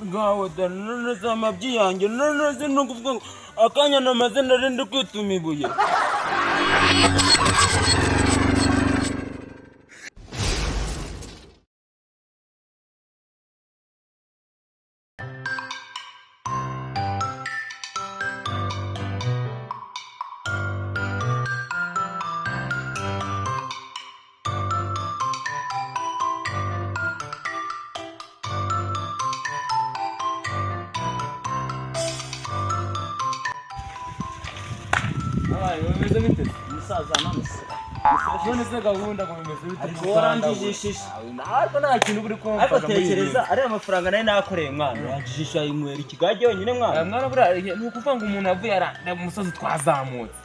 Ngaho da, none se amabyi yanjye, none se ni ukuvuga ngo akanya namaze nari ndi kwituma ibuye. Abaye bimeze bite? Umusaza nanone. None se gahunda ngo bimeze bite? Ariko warangijishije. Ariko nta kintu uri Ariko kumfasha muri iyi tekereza minsi. ariya mafaranga nari nakoreye mwana, urangijisha inywera ikigage yonyine Aya mwana. mwana buriya ni ukuvuga ngo umuntu avuye ara umusozi twazamutse,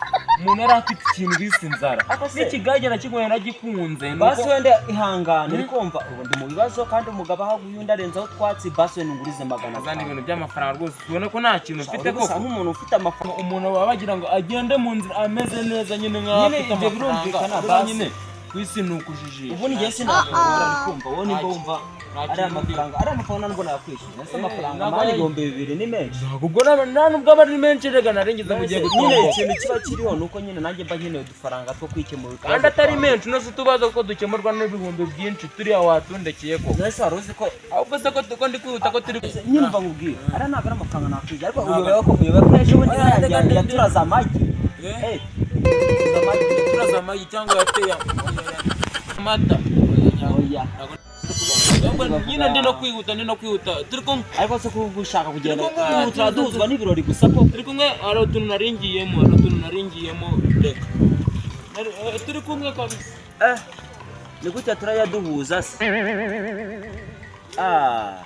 umuntu yari afite ikintu bise inzara, Ariko se- n'ikigage nakinyweye nagikunze ni Basi uko- wenda ihangane, uri kumva ubu ndi mu bibazo kandi umugabo aho aguye undi arenzaho utwatsi, basi wenda ungurize magana azana atanu. Ibintu by'amafaranga rwose ubona ko nta kintu mfite Uri gusa koko. nk'umuntu ufite amafaranga. Umuntu baba bagira ngo agende mu nzira ameze neza nyine nk'aho Nyine afite ibyo amafaranga. birumvikana, Buriya basi. nyine ku isi ni ukujijisha. Ubundi njye sinakubura, uri kumva wowe nimba wumva Nta ariya kintu. mafaranga, ariya mafaranga nubwo nakwishyura ese Eh, amafaranga ntabwo mani ari- 2000 ni menshi. Ubwo nta nubwo aba ari menshi rega, narengeje ngo ugiye Nyine gutomboka. ikintu kiba kiriho ni uko nyine nanjye mba nkeneye udufaranga two kwikemura utubazo Kandi atari twanjye. menshi, unoze utubazo ko dukemurwa n'ibihumbi byinshi turiya watundekeye ko. Ese wari uzi ko Ahubwo se ko ko ndi kwihuta ko turi nyine mva nkubwire, ariya ntabwo ari amafaranga nakwishyura, ariko uyobewe ko ejo bundi Oya, reka yajyanye yaturaze amagi. Eh? Eh, yaturaze amagi. Turaza amagi cyangwa yateye amata? Oya. Ahubwo nyine ndi no kwihuta, ndi no kwihuta, turi kumwe. Ariko se kuba ushaka kugenda Turi kumwe, ubu turaduhuzwa n'ibirori gusa ko Turi kumwe, hari utuntu naringiyemo, hari utuntu naringiyemo, reka turi kumwe kabisa. Eh, ni gutya turayaduhuza se? Ah.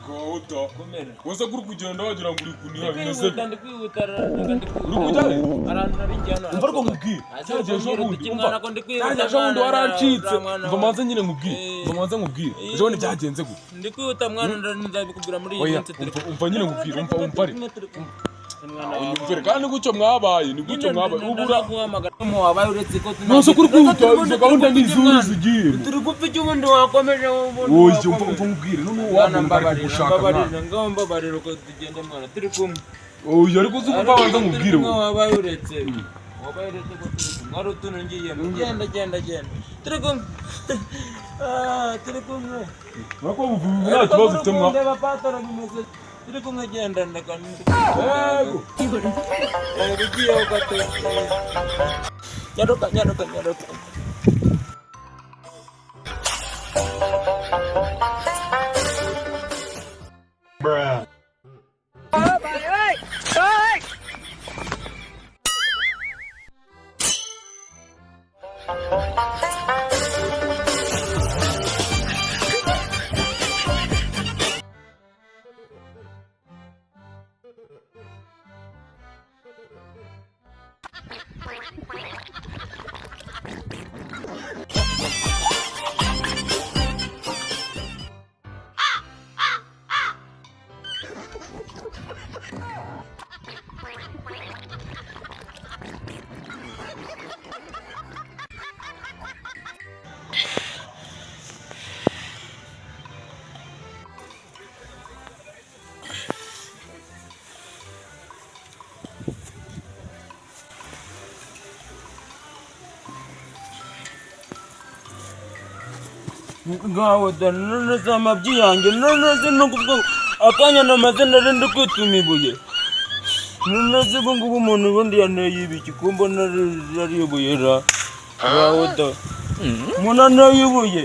Gahunda. Komera. Waza kuri kugenda wagira ngo uri kuniha, Ndi bimeze kwihuta, ndi kwihuta, reka ndi Uri kujya he? Hari ahantu naringiye hano. Umva ariko nkubwire, Ase cyagihe ejo kumbwira bundi uti umva, mwana ko ndi kwihuta, cyagihe ejo bundi mwana, warancitse. mwana, Umva manze nyine nkubwire, Eh. umva manze nkubwire, Eh. ejo bundi byagenze gute? Ndi kwihuta mwana, ndabikubwira muri iyi Oya, minsi turi. umva, umva nyine nkubwire, umva, umva ariko. Turi kumwe. Mwana wawe. Unyumvire kandi gutyo mwabaye, ni gutyo mwabaye ubura. Guhamagara wabaye uretse ko Nonse kuri kwihuta, izo gahunda ni izuri zigiyemo. Turi gupfa icyo ubundi wakomeje ubundi Oya, umva, wakomeje. umva nkubwire, none Mwana, wa muntu bari mbabarira, kugushaka mwana. mbabarira, ngaho mbabarira uko tugende mwana, turi kumwe. Oya, ariko uzi ko banza nkubwire Turi kumwe, wowe. wabaye uretse, wabaye uretse ko turi kumwe, hari utuntu ngiyemo, genda genda genda, turi kumwe. Ah, turi kumwe. Urako ubu nta kibazo ufite mwa. Ndeba patoro bimeze, turi kumwe, genda ndeka. Yego. Yego, ugiyeho gato. Nyaruka nyaruka nyaruka. Ngaho da, none se amabyi yanjye, none se ni ukuvuga ngo akanya namaze nari ndi kwituma ibuye. None se ubu ngubu umuntu ubundi yanteye ibiki ko mbona ari ibuye ra? Ngaho da, umuntu anteye ibuye.